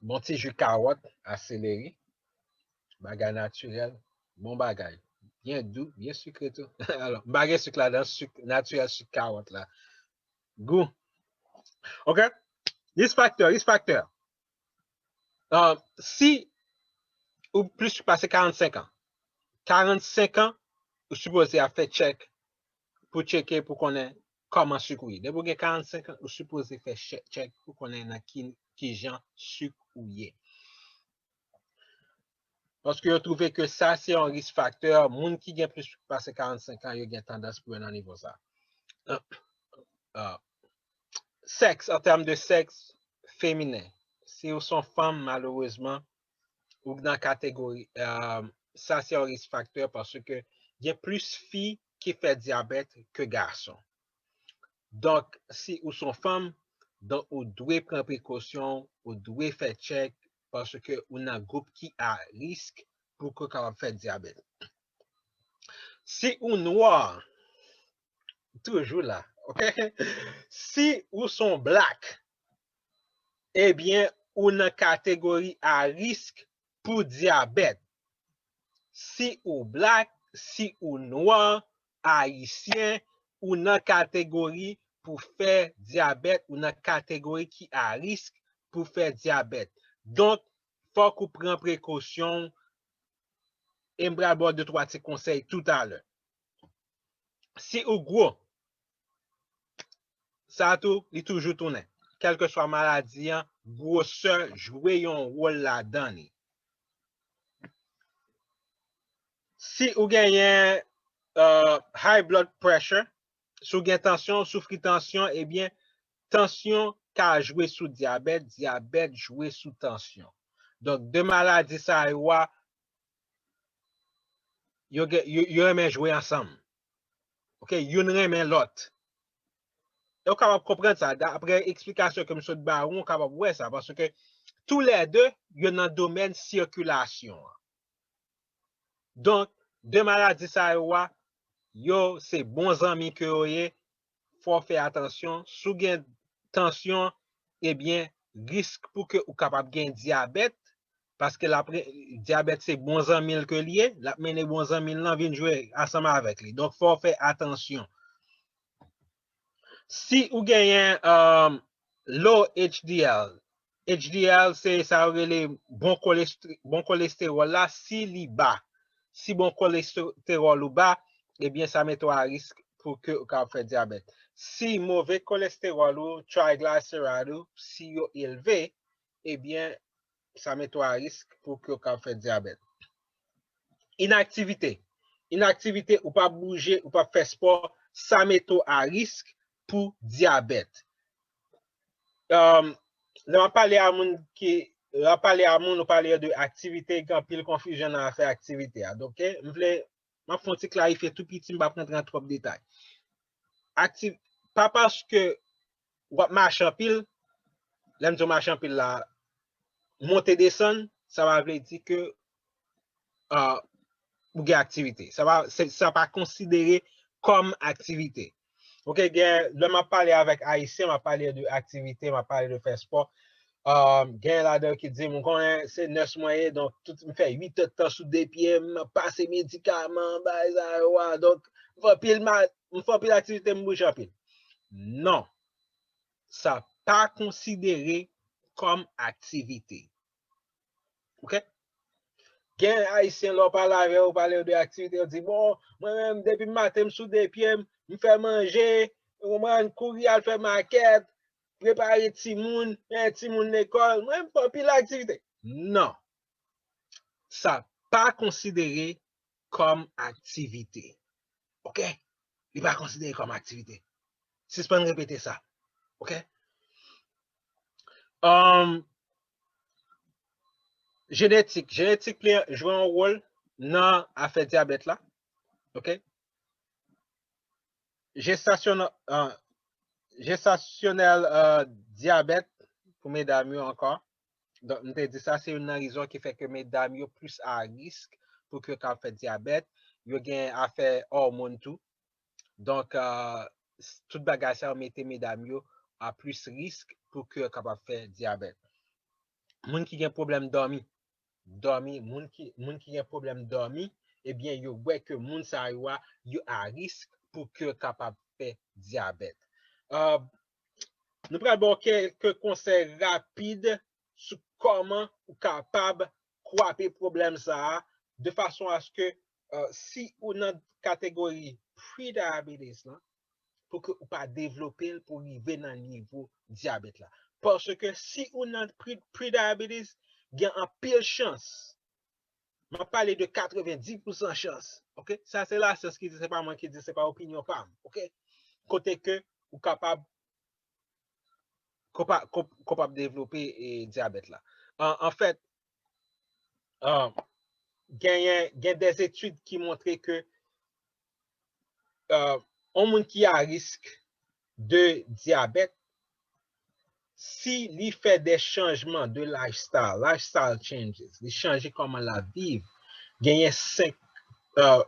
Bon ti ji kawòt a seleri. Bagay natirèl. Bon bagay. Byen dou, byen sikre tou. Alò, m pa gen sik ladan, sik natirèl, sik kawòt la. Gou. Ok? Risk faktè, risk faktè. Uh, si ou plis pase karannsenk an, karannsenk an, ou sipoze ap fè tchèk pou tcheke pou konnen kòman sik ou ye. Depi ou gen karannsenk an, ou sipoze fè tchèk pou konnen nan ki, ki jan sik ou ye. Paske yo twouve ke sa se yon risk faktè, moun ki gen plis pase karannsenk an, yo gen tandans pou yo nan nivo sa. Uh, sèks, an tèm de sèks feminen. Si ou se yon fanm, malerezman, ou nan kategori, uh, sa se yon risk faktè paske gen plis fi ki fè dyabèt ke gason. Donk, si ou se yon fanm, donk ou dwe pran prekosyon, ou dwe fè tchèk, paske ou nan gwoup ki a risk pou ke w kapab fè dyabèt. Si ou nwa, toujou la, ok? Si ou se yon black, ebyen, ou nan kategori a risk pou dyabèt. Si ou black, si ou nwa, ayisyen, ou nan kategori pou fè dyabèt, ou nan kategori ki a risk pou fè dyabèt. Donk, fòk ou pran prekosyon, e m pral ba w de twa ti konsèy toutalè. Si ou gwo, sa tou, li toujou tounen. Kèlkeswa maladi an, gwosè jwe yon wòl ladan li. Si ou genyen uh, high blood pressure, si ou gen tansyon, ou soufri tansyon, ebyen, tansyon ka jwe sou dyabèt, dyabèt jwe sou tansyon. Donk, de maladi sa yo a, yo, yo, yo renmen jwe ansanm. Ok, youn renmen lòt. E w kapab konprann sa, daprè eksplikasyon ke m sot ba ou, w kapab wè sa, paske toulède, yo nan domèn sikilasyon an. Donk, de maladi sa yo a, yo se bon zanmi ke yo ye, fò w fè atansyon. Si w gen tansyon, ebyen, risk pou ke ou kapab gen dyabèt, paske l ap re- dyabèt se bon zanmi l ke l ye, l ap mennen bon zanmi l lan vin jwe ansanm avèk li. Donk, fò w fè atansyon. Si ou genyen um, low H D L, H D L se sa yo rele bon koleste- bon kolestewòl la, si li ba, si bon kolestewòl ou ba, ebyen sa mete w a risk pou ke ou kapab fè dyabèt. Si move kolestewòl ou, triglyceride ou, si yo elve, ebyen sa mete w a risk pou ke ou kapab fè dyabèt. Inaktivite. Inaktivite, ou p ap bouje, ou p ap fè spò, sa mete w a risk pou dyabèt. Um, lè w ap pale a moun ki, lè w ap pale a moun, ou pale yo de aktivite, gen anpil konfizyon nan afè aktivite a. Donk, ok, m vle m ap fè yon ti klarifye tou piti, m p ap rantre nan twòp detay. Aktiv, pa paske w ap mache anpil, lè m di w mache anpil la, monte desann, sa pa vle di ke uh, ou gen aktivite. Sa pa, se, sa pa konsidere kòm aktivite. Ok, gen, lè m ap pale avèk Ayisyen, m ap pale de aktivite, m ap pale de fè spò. Um, gen ladan yo ki di, m konnen se nès mwen ye, donk tout m fè uit èdtan sou de pye m, m pase medikaman, bay sa yo a, donk m fè anpil, m fè anpil aktivite, m bouje anpil. Non, sa pa konsidere kòm aktivite. Ok? Gen Ayisyen lè w pale avè yo, pale yo de aktivite, yo di, bon, mwen menm, depi maten m sou de pye m, m fè manje, ou konprann, kouri al fè makèt, prepare timoun, men timoun lekòl, mwen m fè anpil aktivite. Non. Sa pa konsidere kòm aktivite. Ok? Li pa konsidere kòm aktivite. Sispann repete sa. Ok? Um, jenetik. Jenetik li jwe yon wòl nan afè dyabèt la. Ok? Jestasyonèl, uh, jestasyonèl uh, dyabèt pou medam yo ankò. Donk, m te di sa, se youn nan rezon ki fè ke medam yo plis a risk pou ke yo ka fè dyabèt. Yo gen afè òmòn tou. Donk, uh, tout bagay sa yo mete medam yo a plis risk pou ke yo kapab fè dyabèt. Moun ki gen pwoblèm dòmi, dòmi, moun ki, moun ki gen pwoblèm dòmi, ebyen, yo wè ke moun sa yo a, yo a risk pou ke yo kapab fè dyabèt. Uh, nou pral ba w kèlke konsèy rapid sou kòman ou kapab kwape pwoblèm sa a, de fason aske uh, si ou nan kategori pre-diabetes lan, pou ke ou pa devlope l pou rive nan nivo dyabèt la. Paske si ou nan pre, pre-diabetes, gen anpil chans. M ap pale de katrevendis pousan chans. Ok? Sa se lasyans ki di, se pa mwen ki di, se pa opinyon pa m. Ok? Kote ke ou kapab, kapab, kapab devlope e, dyabèt la. An, anfèt, uh, genyen, gen des etid ki montre ke uh, yon moun ki a risk de dyabèt, si li fè de chanjman de lifestyle, lifestyle changes, li chanje kòman l ap viv, genyen senk, uh,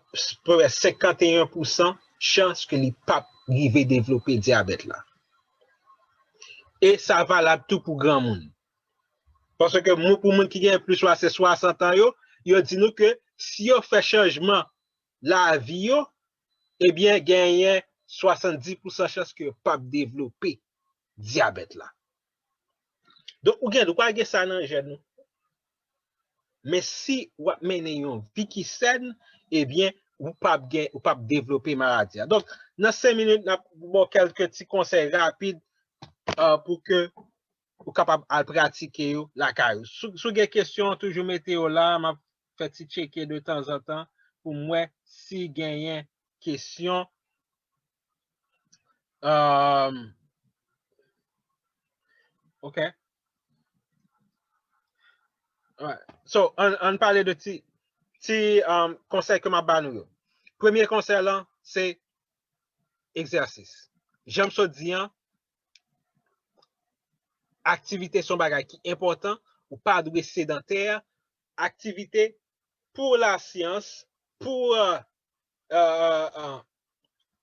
senkannteyen pousan chans ke li p ap rive devlope dyabèt la. E sa valab tou pou granmoun. Paske moun, pou moun ki gen plis pase swasant an yo, yo di nou ke si yo fè chanjman lavi yo, ebyen, genyen swasanndis pousan chans ke yo p ap devlope dyabèt la. Donk, ou gen dwa gen sa nan jèn ou. Men si w ap mennen yon vi ki sèn, ebyen, ou p ap gen, ou p ap devlope maladi a. Donk, nan senk minit, n ap ba w kèlke ti konsèy rapid, uh, pou ke ou kapab al pratike yo lakay ou. Si, si w gen kesyon, toujou mete yo la, m ap fè ti tcheke de tanzantan pou m wè si genyen kesyon. Um, ok. Alright. So, ann, ann pale de ti, ti um, konsèy ke m ap ba nou yo. Premye konsèy lan, se egzèsis. Jan m sot di an, aktivite se yon bagay ki enpòtan. Ou pa dwe sedantè. Aktivite pou lasyans, pou uh, uh, uh,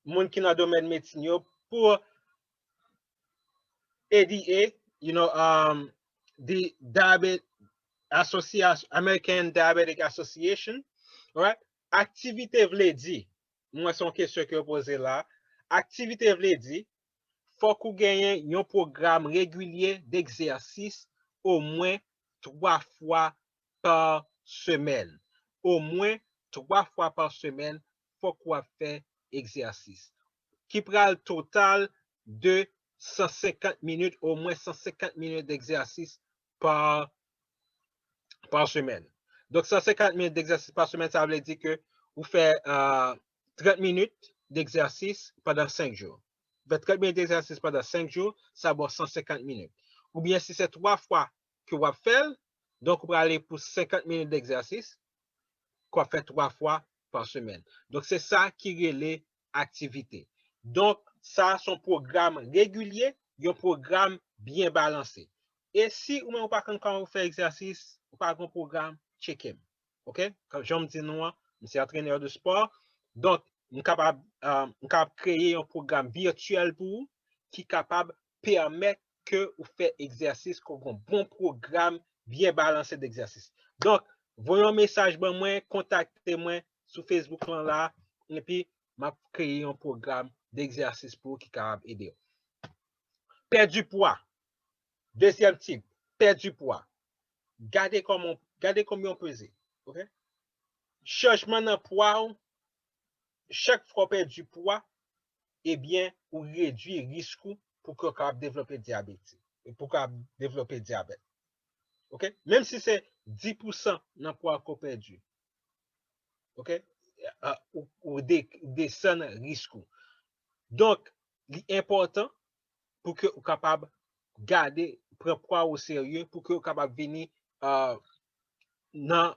moun ki nan domèn medsin yo, pou A D A, you know, um, the Diabetes Association, American Diabetic Association, right? Aktivite vle di, mwen se yon kesyon ke yo poze la, aktivite vle di, fòk ou genyen yon pwogram regilye degzèsis omwen twa fwa pa semèn. Omwen twa fwa pa semèn, fòk w ap fè egzèsis. Ki pral total de san senkant minit, omwen san senkant minit degzèsis pa, pa semèn. Donk, san senkant minit degzèsis pa semèn, sa vle di ke ou fè uh, trant minit degzèsis pandan senk jou. Fè trant minit degzèsis pandan senk jou, sa ba w san senkant minit. Oubyen si se twa fwa ke w ap fè l, donk ou prale pou senkant minit degzèsis, ke w ap fè twa fwa pa semèn. Donk, se sa ki rele aktivite. Donk, sa se yon pwogram regilye, yon pwogram byen balanse. E si ou menm ou pa konn kòman ou fè egzèsis, ou pa gen pwogram, tcheke m. Oke? Kòm jan m di nou an, m se antrenè de spò. Donk, m kapab, uh, m kapab kreye yon pwogram vityèl pou ou ki kapab pèmèt ke ou fè egzèsis, ke w gen yon bon pwogram byen balanse d'egzèsis. Donk, voye yon mesaj ban mwen, kontakte mwen sou Facebook lan la, epi m ap kreye yon pwogram d'egzèsis pou ou ki kapab ede w. Pèdi pwa. Dezyèm tip, pèdi pwa. Gade kòman, gade konbyen w peze. Oke? Chanjman nan pwa w, chak fwa w pèdi pwa, ebyen, ou redui risk ou pou ke w kapab devlope dyabeti, pou w kapab devlope dyabèt. Oke? Menm si se dis pousan nan pwa ke w pèdi. Oke? Ah, ou, ou de, desann risk ou. Donk, li enpòtan pou ke ou kapab gade, pran pwa ou serye, pou ke ou kapab vini, ah, nan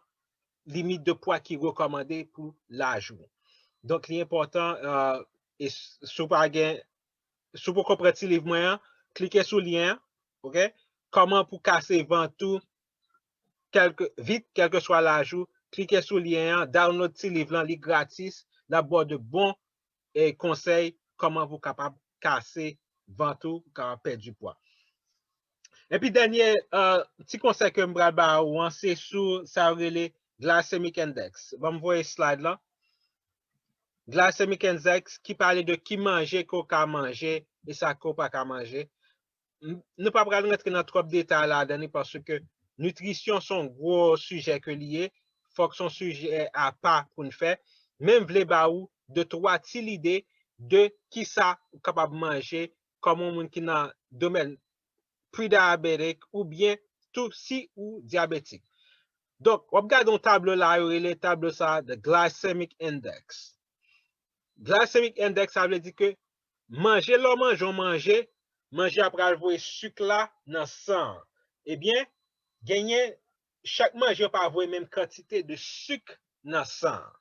limit de pwa ki rekòmande pou laj ou. Donk, li enpòtan, ah, e s-, si w pa gen, si w poko pran ti liv mwen an, klike sou lyen an, oke? Kòman pou kase vant ou, kèlke, vit, kèlkeswa laj ou, klike sou lyen an, download ti liv lan, li gratis, l ap ba w de bon, e, konsèy kòman pou kapab kase vant ou, kapab pèdi pwa. Epi dènye, uh, ti konsèy ke m pral ba ou an, se sou sa yo rele glycemic index. Ban m voye slide lan. Glycemic index ki pale de ki manje ke w ka manje e sa ke w pa ka manje. M-, nou pa pral rantre nan twòp detay ladan li paske nitrisyon se yon gwo sijè ke li ye. Fòk se yon sijè apa pou n fè. Men m vle ba ou de twa ti lide de kisa ou kapab manje kòm yon moun ki nan domèn pre-diabetic oubyen tou si ou dyabetik. Donk, w ap gade yon tablo la, yo rele tablo sa a the glycemic index. Glycemic index, sa vle di ke manje, lè w manje yon manje, manje a pral voye sik la nan san an. Ebyen, genyen, chak manje yo pa voye menm kantite de sik nan san an.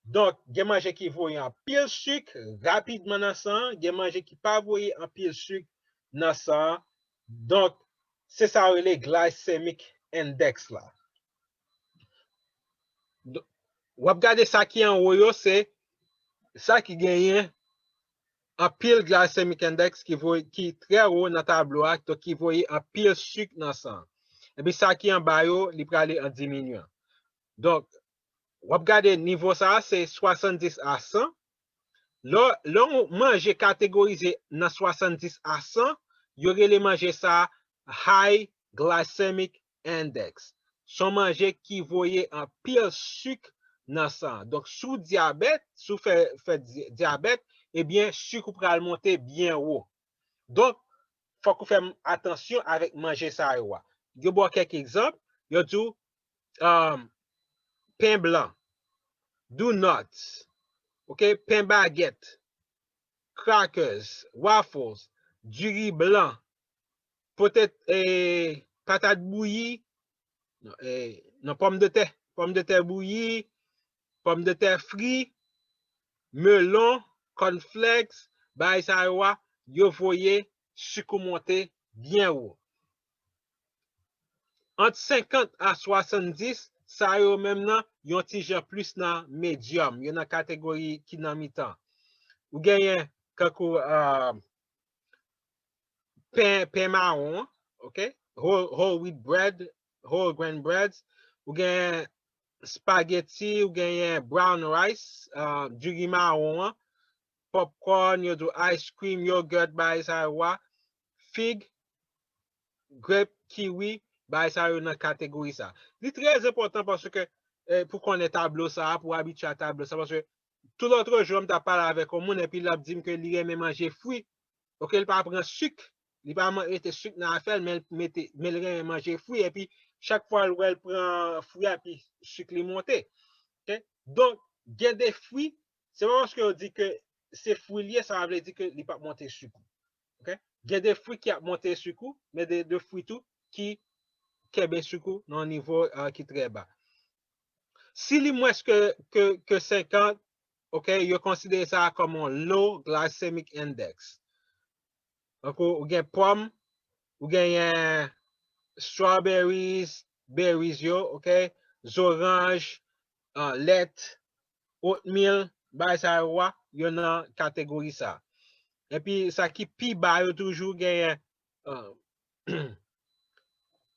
Donk, gen manje ki voye anpil sik rapidman nan san an, gen manje ki pa voye anpil sik nan san an. Donk, se sa yo rele glycemic index la. Donk, w ap gade sa ki anwo yo, se sa ki genyen anpil glycemic index ki voye, ki trè wo nan tablo a, donk ki voye anpil sik nan san an. Epi sa ki anba yo, li prale an diminyan. Donk, w ap gade nivo sa a, se swasanndis a san. Lè, lè yon manje kategorize nan swasanndis a san, yo rele manje sa a high glycemic index. Se yon manje ki voye anpil sik nan san an. Donk, si w dyabèt, si w fè, fè dya-, dyabèt, ebyen, sik ou pral monte byen wo. Donk, fòk ou fè atansyon avèk manje sa yo a. Yo ba w kèk egzanp, yo di w, um, pen blan, donuts, oke, pen bagèt, crackers, waffles, diri blan, potet, eh, patat bouyi, non, eh, non, pòmdetè, pòmdetè bouyi, pòmdetè fri, melon, cornflakes, bagay sa yo a, yo voye sik ou monte byen wo. Ant senkant a swasanndis, sa yo menm nan, yon ti jan plis nan medium, yo nan kategori ki nan mitan. Ou genyen, kankou, ah, pen, pen mawon, oke? Whole, whole wheat bread, whole grain breads. Ou genyen spaghetti, ou genyen brown rice, ah, diri mawon an, popcorn, yo di w ice cream, yogurt, bagay sa yo a, fig, grèp, kiwi, bagay sa yo nan kategori sa. Li trè enpòtan paske, eh, pou konnen tablo sa, pou abitye a tablo sa, paske tou lòt jou, m t ap pale avèk yon moun, epi l ap di m ke li renmen manje fwi. Oke, li pa pran sik, li pa man-, mete sik nan afè l, men l mete, men l renmen manje fwi, epi chak fwa l wè l pran fwi a, epi sik li monte. Oke? Donk, gen de fwi, se pa paske yo di ke se fwi l ye, sa vle di ke li p ap monte sik ou. Oke? Gen de fwi ki ap monte sik ou, men de, de fwi tou ki kenbe sik ou nan yon nivo, ah, ki trè ba. Si li mwens ke, ke, ke senkant, ok, yo konsidere sa kòm yon low glycemic index. Donk, ou, ou gen pòm, ou genyen strawberries, berries yo, ok, zoranj, uh, lèt, oatmeal, bagay sa yo a, yo nan kategori sa. Epi sa ki pi ba yo toujou genyen, uh,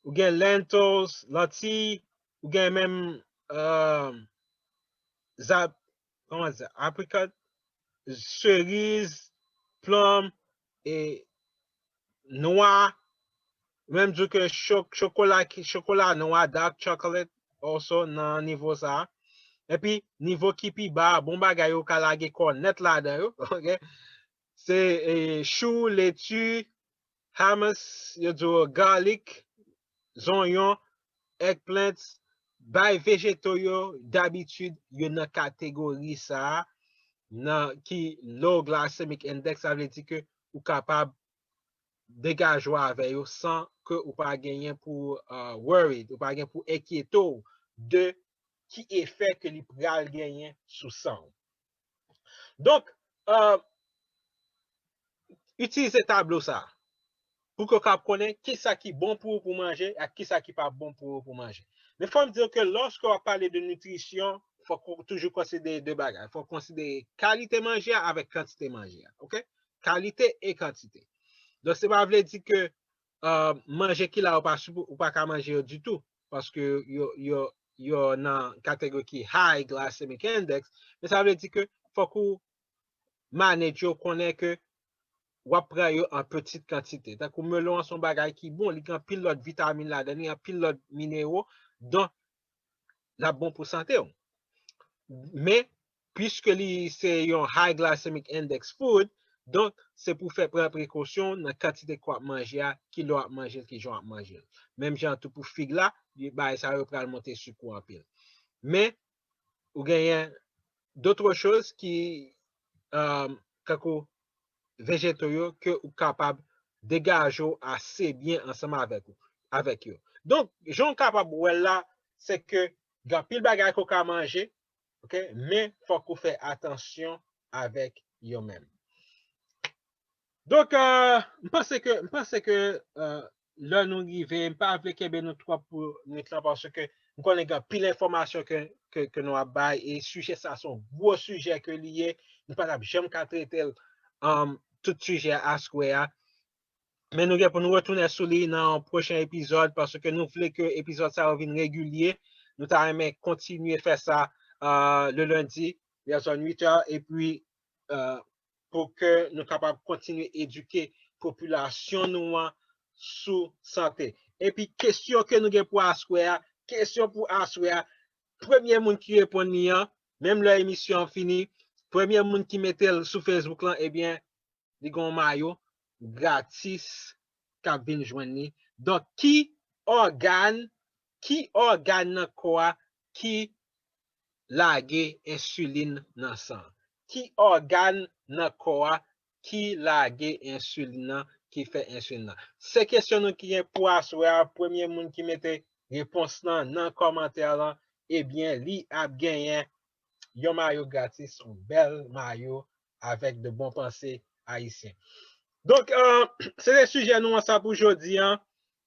ou gen lentils, lantiy, ou gen menm uh, zap, kòman di sa, aprikot, seriz, plum, e nwa, menm di ke chokola, chokola nwa, dark chocolate, also nan nivo sa. Epi nivo ki pi ba, bon bagay yo ka lage kò nèt ladan yo, ok? Se eh, chou, leti, hummus, yo di garlic, zonyon, eggplants, bay vejeto yo, dabitid, yo nan kategori sa a, nan ki low glycemic index, sa vle di ke ou kapab degaje w avè yo san ke ou pa genyen pou uh, worried, ou pa gen pou enkyete w de ki efè ke li pral genyen sou san w. Donk, uh, itilize tablo sa pou ke w kab konnen kisa ki bon pou ou pou manje ak kisa ki pa bon pou ou pou manje. Men fò m di w ke lòske w ap pale de nitrisyon, fòk ou toujou konsidere de bagay. Fòk ou konsidere kalite manje a avèk kantite manje a. Ok? Kalite e kantite. Donk, se pa vle di ke uh, manje ki la ou pa, ou pa ka manje yo ditou. Paske yo, yo, yo nan kategori ki high glycemic index. Men sa vle di ke fòk ou manage yo, konnen ke w ap pran yo an pitit kantite. Tankou melon an se yon bagay ki bon, li gen anpil lòt vitamin ladan, li gen anpil lòt minero, donk l ap bon pou sante w. Men, piske li se yon high glycemic index food, donk se pou fè pran prekosyon nan kantite ke w ap manje a, kilè w ap manje l, kijan w ap manje l. Menm jan tou pou fig la, bagay sa yo pral monte sik ou anpil. Men, ou genyen d'autres choses ki, um, kankou vejeto yo, ke ou kapab degaje w ase byen ansanm avèk ou, avèk yo. Donk, jan w kapab wè l la, se ke gen anpil bagay ke w ka manje, ok, men fòk ou fè atansyon avèk yo menm. Donk, uh, m panse ke, m panse ke uh, lè nou rive, m pa vle kenbe nou twòp pou nwit lan, paske m konnen gen anpil enfòmasyon ke, ke, ke nou ap bay, e sijè sa se yon gwo sijè ke li ye, nou pa t ap janm ka trete l, um, tout sijè aswè a. Men nou gen pou nou retounen sou li nan yon pwochen epizòd, paske nou vle ke epizòd sa yo vin regilye. Nou ta renmen kontinye fè sa uh, le lendi, vè zòn uit è, epi uh, pou ke nou kapab kontinye edike popilasyon nou an sou sante. Epi kesyon ke nou gen pou aswè a, kesyon pou aswè a, premye moun ki reponn li an, menm lè emisyon an fini, premye moun ki mete l sou Facebook lan, ebyen, li gen yon mayo gratis k ap vin jwenn li. Donk, ki ògàn, ki ògàn nan kò a ki lage ensilin nan san? Ki ògàn nan kò a ki lage ensilin nan, ki fè ensilin nan? Se kesyon nou ki gen pou aswè a. Premye moun ki mete repons lan nan kòmantè lan, ebyen, li ap genyen yon mayo gratis, yon bèl mayo avèk de bon panse ayisyen. Donk, uh, se te sijè nou an sa pou jodi an.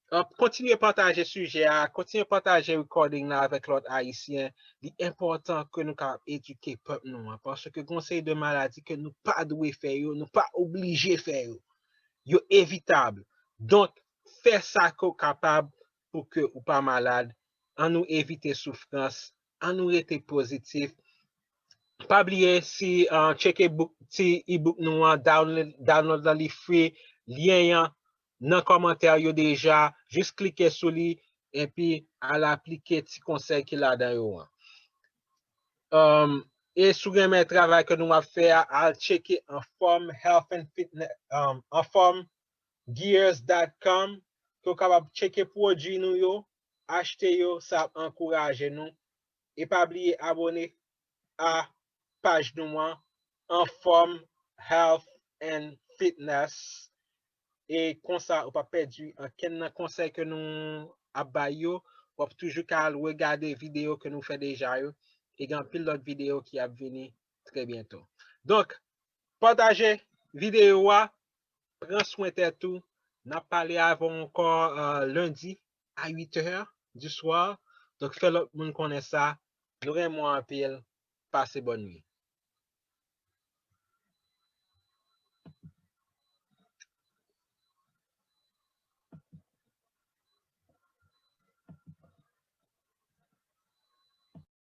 Uh, kontinye pataje sijè a, kontinye pataje recording la avèk lòt ayisyen. Li enpòtan ke nou ka edike pèp nou an, paske gen yon seri de maladi ke nou pa dwe fè yo, nou pa oblije fè yo. Yo evitab. Donk, fè sa ke w kapab pou ke ou pa malad. Ann nou evite soufrans, ann nou rete pozitif. Pa bliye, si uh, tcheke ti ebook nou an, download, download la, li free. Lyen an nan kòmantè yo deja. Jis klike sou li epi al aplike ti konsèy ki ladan yo an. Um, e si w renmen travay ke nou ap fè a, al tcheke Anfòm Health and Fitness, um, Anfòm Gears dot com, ke w kapab tcheke pwodui nou yo, achte yo, sa ap ankouraje nou. E pa bliye abòne a paj nou an, Anfòm Health and Fitness. E konsa, ou pa pèdi ankenn nan konsèy ke nou ap bay yo. W ap toujou ka al regade videyo ke nou fè deja yo. E gen anpil lòt videyo ki ap vini trè byento. Donk, pataje videyo a, pran swen tèt ou. N ap pale avè w ankò uh, lendi a uit è di swa. Donk, fè lòt moun konnen sa. Nou renmen w anpil. Pase bòn nwi.